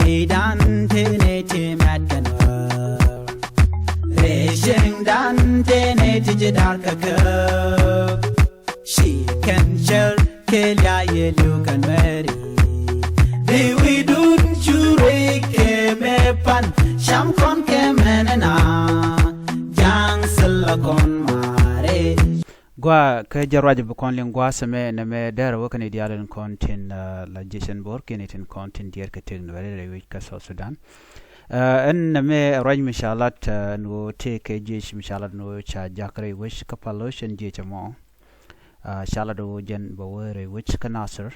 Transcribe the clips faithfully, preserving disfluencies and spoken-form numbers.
Idan tene ti mat kɛ nuɔr. Racing dan tene ti ji̱ dar kɛ kɛ. Ci kɛn cär kɛ lia yɛ li̱w kɛ nuɛri. Bi wi̱dun cure kɛ mɛ pan cam kɔn kɛ mɛn na. Ja̱a̱ŋ thil la kɔn mare. Gua kɛ jɛ ruac bi kɔn liŋ gua sɛmɛ nɛ mɛ dɛr wä kɛn idial in kɔn tin la jecɛn bor kɛn itin kɔn tin diɛr kɛ tek nuɛri rɛ wic kɛ South Sudan. Ɛn nɛ mɛ ruac mi ca lat ɛn wä tëë kɛ jiec mi ca lat ɛn wä ca jak rɛy wec kä pal wec ɛn jiec ɛmɔ. Ca lat wä jɛn bɛ wä rɛy wec kä Nasir.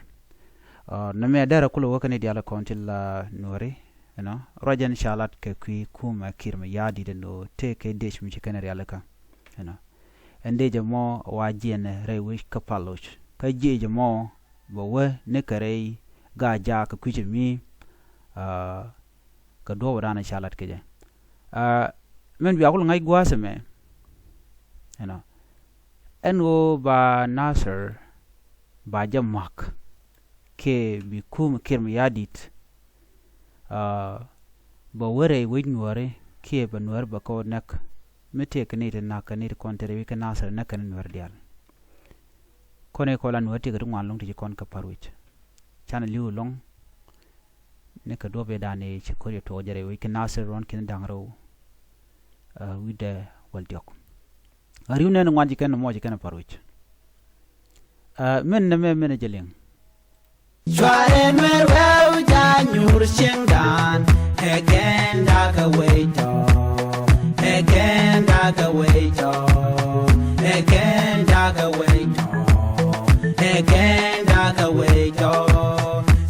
Nɛ mɛ dɛr kulɛ wä kɛn idial kɔn tin la nuɛri. Ɛnɔ ruac ɛn ca lat kɛ kui̱ kumɛ kir mi ya̱a̱ dit ɛn wä tëë kɛ dec mi ci kɛn rialikä. Ɛnɔ ɛn dee jɛ mɔ wa jiɛn rɛy wi̱c kä paloc kä jiɛ jɛ mɔ bɛ wä ni kɛ rɛy ga jaak kɛ kui̱cɛ mi. Kɛ duɔ̱ɔ̱p dan ca lat kɛ jɛ. Min bia kul ŋa̱c gua̱a̱th ɛmɛ. Ɛnɔ ɛn ɣöö ba Nasir ba jɛ mak kiɛ bi kum kir mi ya̱a̱ dit. Bɛ wä rɛy wec nuɔri kiɛ bɛ nuɔri bɛ kɛ wä näk. Mi tëëkɛ ni ti nak kɛ ni ti kɔn te rɛy wi̱c kä Nasir näk kɛn nuɔri diaal. Kɔn i̱ kɔn la nuɔri tëëkɛ ti ŋuan lo̱ŋ ti ci kɔn kä pa̱r wi̱c. Canɛ li̱w lo̱ŋ ni kɛ duɔ̱p i̱ dan i̱ ci ko̱r yɛ tuɔɔk jɛ rɛy wi̱c kä Nasir ruɔ̱n ki̱n da̱ŋ rɛw. Wi̱cdɛ wäl diɔ̱k. A ri̱w nɛn ŋuan ci kɛn mɔ ci kɛn pa̱r wi̱c. Min nɛ mɛ min ɛ jɛ liŋ. Cuarɛ nuɛr wɛw ja nyuur cieŋdan. Ɛ kɛn dakɛ wec tɔ. Ɛ kɛn dakɛ wec tɔ. Ɛ kɛn dakɛ wec tɔ. Ɛ kɛn dakɛ wec tɔ.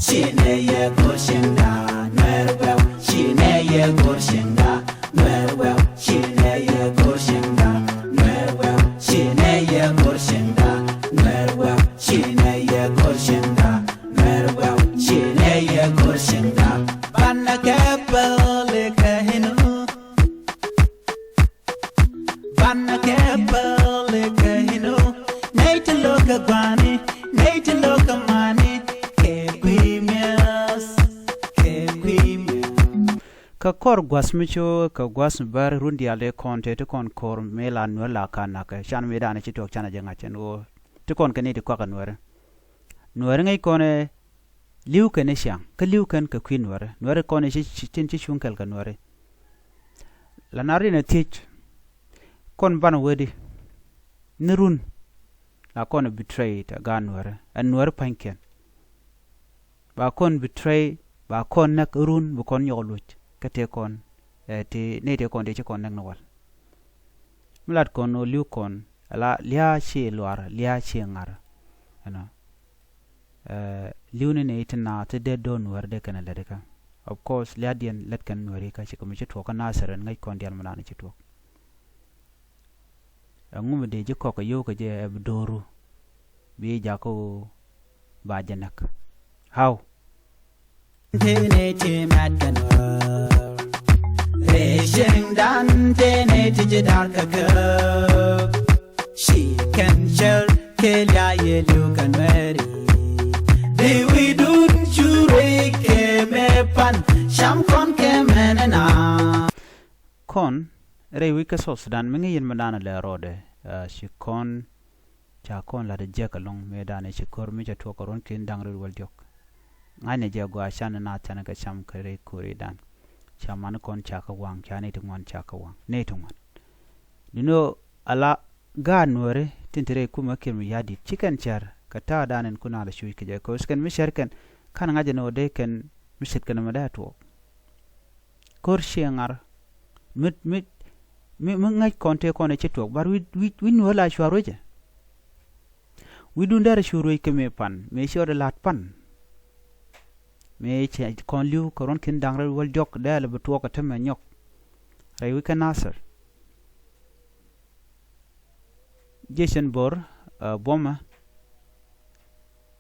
Cinɛ yɛ go̱r cieŋdan nuɛr wɛw. Cinɛ yɛ go̱r cieŋdan. Nuɛr wɛw, cinɛ yɛ go̱r cieŋda. Nuɛr wɛw, cinɛ yɛ go̱r cieŋda. Nuɛr wɛw, cinɛ yɛ go̱r cieŋda. Nuɛr wɛw, cinɛ yɛ go̱r cieŋda. Banɛ kɛ pɛl kɛ hinu. Banɛ kɛ pɛl kɛ hinu. Nɛy ti lo̱k kɛ gua̱ni, nɛy ti lo̱k kɛ mani. Kɛ kui̱ miɛth, kɛ kui̱ miɛth. Kä kɔr gua̱th mi cu kä gua̱th mi bär run diaal dee kɔn te ti kɔn ko̱r mi la nuɛr la ka nakä can mi danɛ ci tuɔk canɛ jɛ ŋa̱c ɛn ɣöö ti kɔn kɛ ni ti kuak ɛ nuɛri. Nuɛri ŋäc kɔn ɛ li̱w kɛn i̱ ciaŋ kä li̱w kɛn kɛ kui̱ nuɛri. Nuɛri kɔn i̱ ci, ci, tin ci cuŋ kɛl kɛ nuɛri. La nar rin ɛ thiec kɔn banɛ wee di ni run la kɔn ɛ betray tɛ gaat nuɛri ɛn nuɛri pa̱nykiɛn. Ba kɔn betray, ba kɔn näk run bi kɔn nyɔk luc kä tëë kɔn, ɛ, ti, ni tëë kɔn ti ci kɔn näk ni wal. Mi lat kɔn ɣöö li̱w kɔn ala lia̱a̱ ci luaar lia̱a̱ ci ŋa̱r. Ɛnɔ, ɛ, li̱w ni ni ti naath ti dee do̱r nuäär dee kɛn ɛ lät ikä. Of course lia̱a̱diɛn lät kɛn nuäär ikä ci kɛ mi ci tuɔɔk kä Nasir ɛn ŋäc kɔn diaal mi naan ci tuɔɔk. Ɛŋu mi dee ji̱ kɔk kɛ yio̱w kɛ jɛ ɛ bi do̱ru bi jakä ɣöö ba jɛ näk. How? Tene ti mat kɛ nuɔr. Racing dan tene ti ji̱ dar kɛ kɛ. Ci kɛn cär kɛ lia yɛ li̱w kɛ nuɛri. Bi wi̱dun cure kɛ mɛ pan cam kɔn kɛ mɛn na. Kɔn rɛy wi̱c kä South Sudan mi ŋäc yɛn mi da̱a̱n lɛ rɔɔdɛ, ɛ, ci kɔn ca kɔn la̱t jiäk ɛlɔ̱ŋ mëë da̱a̱n ci ko̱r mi ca tuɔɔk kɛ ruɔ̱n ki̱n da̱ŋ rɛw wäl diɔ̱k. Ŋa̱cnɛ jɛ gɔaa canɛ naath canɛ kɛ cam kɛ rɛy ko̱ri̱dan. Ca man kɔn ca kɛ waŋ ca nɛy ti ŋuan ca kɛ waŋ nɛy ti ŋuan. Duno ala gaat nuääri tin te rɛy kumɛ kiɛn mi ya̱a̱ di̱t ci kɛn cär kɛ ta̱a̱ da̱a̱n in kun alɛ cuc kɛ jɛ ko̱r ci kɛn mi cär kɛn. Ka̱n ŋa̱cɛ ni ɣöö dee kɛn mi ce̱tkɛ ni mɛ dee a tuɔɔk. Ko̱r ciɛ ŋa̱r mi, mi, mi, mi ŋäc kɔn tëë kɔn ɛ ci tuɔɔk. But wi̱c, wi̱c, wi̱c nuɔ̱ɔ̱r la cua ruecɛ. Wi̱cdun derɛ cu ruec kɛ mëë pan mëë ci ɣɔt ɛ la̱t pan. Mëë cɛ kɔn li̱w kɛ ruɔ̱n ki̱n da̱ŋ rɛw wäl diɔ̱k dee lɛ bi tuɔɔk kɛ tämɛ nyɔk. Rɛy wi̱c kä Nasir. Jiecɛn bo̱r, ɛ, buɔ̱mɛ,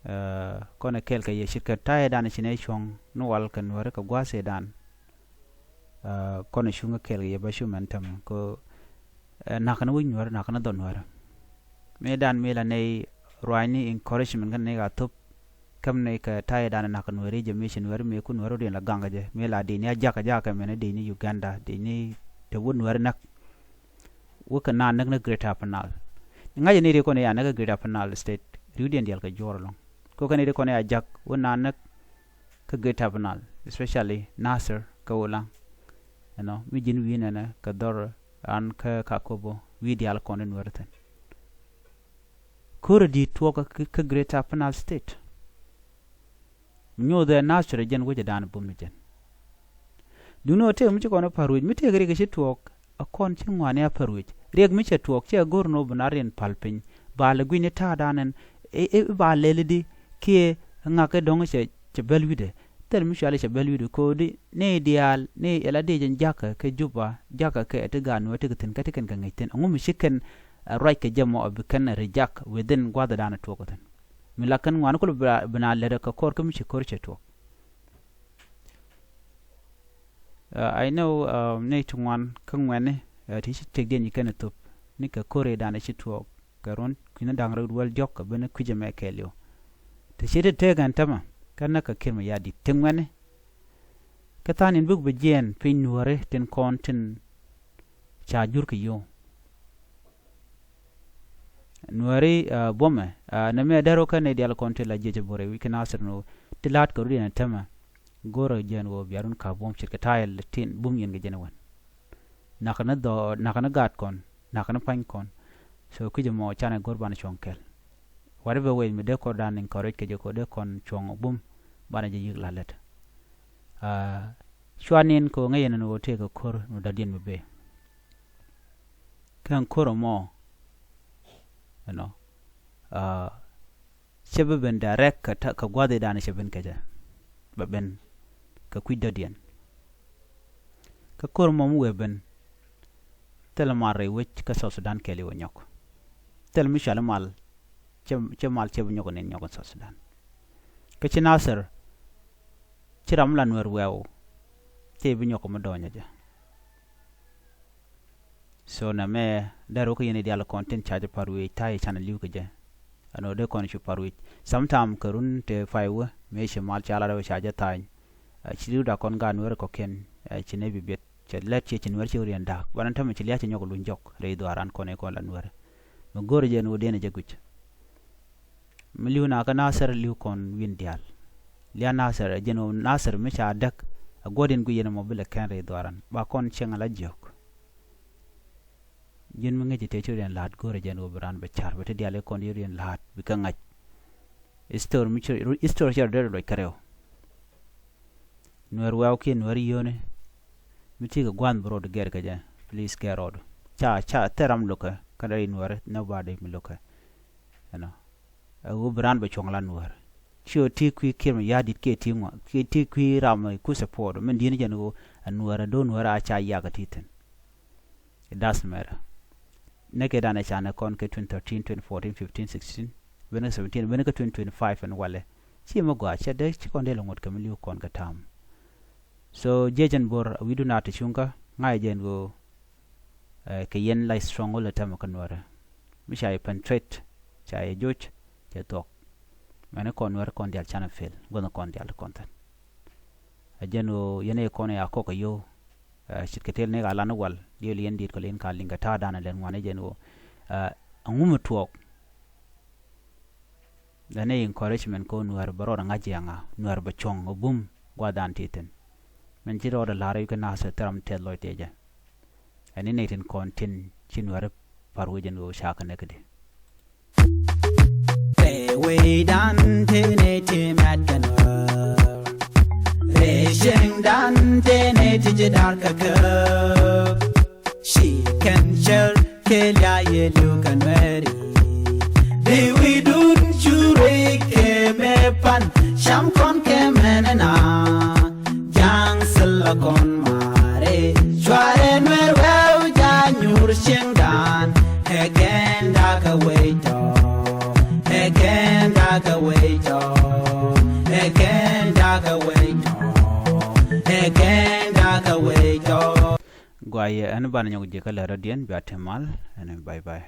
ɛ, kɔnɛ kɛɛl kɛ yɛ ce̱tkɛ ta̱yɛ dan ci nɛ cuɔ̱ŋ ni wal kɛ nuääri kɛ gua̱a̱th ëëdan. Ɛ, kɔnɛ cuŋä kɛɛl kɛ yɛ ba cu mɛn tämɛ kɛ, ɛ, na̱k kɛn wi̱c nuääri na̱k kɛn dhɔn nuääri. Mëë dan mëë la nɛy ruaacni encouragement kɛn nɛy ka thop. Käm ni kɛ ta̱yɛ danɛ na̱k nuɛri jɛ mi ci nuɛri mi ku nuɛri diɛn la gaŋ kɛ jɛ mi la diɛn ni a jakä jakä mɛn diɛn ni Uganda diɛn ni te wut nuɛri näk. Wä kɛ naan näk ni Greater Upper Nile. Ŋa̱cä ni ri kɔn ya näk Greater Upper Nile State riwdiɛn diɛl kɛ juɔr ɛlɔ̱ŋ. Kɛ kɛn ri kɔn ya jak wä naan näk kä Greater Upper Nile, especially Nasir kɛ Ulaŋ. Ɛnɔ mi ji̱n wi̱i̱ nɛnɛ kɛ dhɔr an kä Kakobo wi̱i̱ diaal kɔn in wär thi̱n. Ko̱rä di̱i̱t tuɔɔkä kä Greater Upper Nile State. Mi nyothɛ Nasir jɛn wecɛ da̱a̱n bum ni jɛn. Duŋni ɣöö tëëk mi ci kɔn ɛ pa̱r wec mi tëëk riɛk ci tuɔɔk ɛ kɔn ci ŋuani a pa̱r wec. Riɛk mi cɛ tuɔɔk ci ɛ go̱r ni ɣöö bi na riɛn pa̱l piny ba lɛ gui̱ni ta̱a̱ da̱a̱n ɛn i̱ ba lɛl i̱di kiɛ ŋak i̱ dɔ̱ŋ cɛ bäl wi̱dɛ. Thil mi cuali cɛ bäl wi̱dɛ ko̱di ni diaal ni ɛla diec ɛn jakä kɛ Juba jakä kɛ ɛ ti gaat ni wä ti kɛ thi̱n kä ti kɛn kɛ ŋi̱c thi̱n ɛŋu mi ci kɛn ruac kɛ jɛ mɔ ɛ bi kɛn reject within gua̱th ɛ da̱a̱n ɛ tuɔɔk ɛ thi̱n. Mi la kɛn ŋuani kul bi na lɛt ɛ kɛ kɔr kä mi ci ko̱r cɛ tuɔɔk. I know nɛy ti ŋuan kä ŋuɛni ti ci tëkdiɛn ci kɛn ɛ thop ni kɛ ko̱r ëëdan ci tuɔɔk kɛ ruɔ̱n kui̱ni da̱ŋ rɛw wäl diɔ̱k kɛ ben kui̱c ɛmɛ kɛɛliw. Ti ci ti tëëk ɛn tämɛ kä näk kɛ kiɛr mi ya di̱t ti ŋuɛni. Kä tha̱a̱ŋ in buk bi jiɛɛn piny nuääri tin kɔn tin ca jur kɛ yio̱w. Nuääri buɔ̱mɛ nɛmɛ dɛr wä kä nɛy diaal kɔn ti la jiɛc bo̱r ɛ wi̱c kä Nasir ni ɣöö ti la̱a̱t kɛ rut yɛn ɛ tämɛ. Go̱rä jɛn ɣöö bia run ka̱p buɔ̱m ce̱tkɛ ta̱a̱ yɛl tin bum yɛn kɛ jɛn ɛ wän. Nakä ni dhɔɔr nakä ni gaat kɔn nakä ni pa̱ny kɔn. So kui̱c ɛmɔ canɛ go̱r banɛ cuɔ̱ŋ kɛl. Whatever way mi dee kɔr dan encourage kɛ jɛ kɛ dee kɔn cuɔ̱ŋ bum banɛ jɛ yi̱k la lät. Cuan in kɛ ŋäc yɛn ni ɣöö tëëkɛ ko̱r ni dɔ̱diɛn mi bee. Kä ɛn ko̱r ɛmɔ ɛnɔ cɛ bi ben direct kɛ gua̱thidan cɛ ben kɛ jɛ. Bɛ ben kɛ kui̱c dɔ̱diɛn. Kä ko̱r ɛmɔ mi wëë ben thilɛ mal rɛy wec kä South Sudan kɛɛliw ɛ nyɔk. Thilɛ mi cuali mal cɛ mal cɛ bi nyɔk ɛ nin nyɔk in South Sudan. Kä ci Nasir ci ram mi la Nuɛr wɛɛw cɛ bi nyɔk ɛ mi dɔɔnyɛ jɛ. So nɛmɛ dɛr wä kä yɛn i̱ diaal kɔn tin ca jɛ pa̱r wi̱i̱ ta̱yɛ canɛ li̱w kɛ jɛ. Ɛn ɣöö dee kɔn cu pa̱r wi̱i̱ sometime kɛ run te pay wä mëë ci mal ca lat wä ca jɛ tha̱a̱ny. Ci ri̱wda kɔn gaat Nuäär kɔ̱kiɛn ci nɛy bi biɛt cɛ lɛt ciɛ ci Nuäär ci riɛn da̱a̱k banɛ tämɛ ci lia̱c ci nyɔk luny jɔk rɛy dhuaaran kɔn i̱ kɔn la Nuäär. Mi go̱o̱rä jɛ ɛn ɣöö dee nɛ jɛ guic. Mi li̱w nakä Nasir li̱w kɔn wi̱n diaal. Lia̱a̱ Nasir ɛ jɛn ɣöö Nasir mi ca däk ɛ guɔ̱diɛn guic yɛn ɛmɔ bi lɛ kɛn rɛy dhuaaran ba kɔn cieŋ ala jiök. Ji̱n mi ŋäci tëë ci riɛn la̱a̱t go̱o̱rä jɛn ɣöö bi raan bɛ ca̱r bɛ ti diaal i̱ kɔn ci riɛn la̱a̱t bikɛ ŋa̱c. Istor mi ci istor cɛ rɔ dee rɔ luɔc kärɛw. Nuɛr wɛw kiɛ Nuɛr yio̱o̱ni mi ti kɛ gua̱a̱th bi rɔɔdu gɛr kɛ jɛ. Please gɛr rɔɔdu ca ca thil ram lo̱kɛ kä rɛy Nuɛr nobody mi lo̱kɛ. Ɛnɔ ɛ ɣöö bi raan bɛ cuɔ̱ŋ la Nuɛr. Ci ɣöö ti kui̱ kiɛm ya̱a̱ di̱t kiɛ ti ŋuan kiɛ ti kui̱ ram ku support min di̱n jɛn ɣöö ɛ Nuɛr ɛ do̱r Nuɛr a ca yakä ti thi̱n. It doesn't matter. Nɛ kɛ danɛ canɛ kɔn kɛ twenty thirteen, twenty fourteen, fifteen, sixteen, ben kɛ seventeen, ben kɛ twenty twenty-five ɛn walɛ. Ci mi gɔaa cɛ dee ci kɔn dee lɛ ŋot kɛ mi li̱w kɔn kɛ ta̱a̱m. So jiɛc ɛn bo̱r a wi̱du na ti cuŋkä ŋa̱c jɛn ɣöö kɛ yɛn la strong wä lɛ tɛmɛ kä Nuärä. Mi ca yɛ penetrate ca yɛ joc cɛ thuɔ̱k. Mɛni kɔn Nuärä kɔn diaal canɛ fail guänh kɔn diaal ti kɔn thi̱n. A jɛn ɣöö yɛn ɛ kɔn ɛ a kɔk a yio̱w. Ce̱tkɛ tëël ni ka lan wal diëël yɛn di̱i̱t kɔ li̱n ka li̱ŋ kɛ ta̱a̱ da̱a̱n a lɛn ŋuan ɛ jɛn ɣöö a ŋumɛ tuɔɔk. Ɛn ɛ encouragement kä Nuäär bɛ rɔɔdɛ ŋa̱c jiaŋa Nuäär bɛ cuɔ̱ŋ ɛ bum gua̱a̱th da̱a̱n ti thi̱n. Min ci rɔɔdɛ la̱r ɛ wi̱c kä Nasir thil ram tɛth lɔc tëë jɛ. Ɛn ni nɛy tin kɔn tin ci Nuäär pa̱r wec ɛn ɣöö ca kɛ näk kädi. Rɛy wecdan tëë nɛy ti mɛt kɛ Nuäär. Rɛy cieŋdan tëë nɛy ti ci da̱r kɛ käp. Ci kɛn cär kɛ lia̱a̱ yɛ li̱w kɛ Nuääri. Di wi̱i̱dun cu ruëëc kɛ mɛ pan cam kɔn kɛ mɛn ɛna. Ja̱a̱ŋ thilɛ kɔn ma̱a̱ri cuarɛ Nuɛr wɛw ja̱ nyuur cieŋdan. Ɛ kɛn da̱kɛ wec tɔ. Ɛ kɛn da̱kɛ wec tɔ. Ɛ kɛn da̱kɛ wec tɔ. Ɛ kɛn da̱kɛ wec tɔ. Guayɛ ɛn banɛ nyɔk ji̱ kä lärä diɛn bia te mal ɛn bye bye.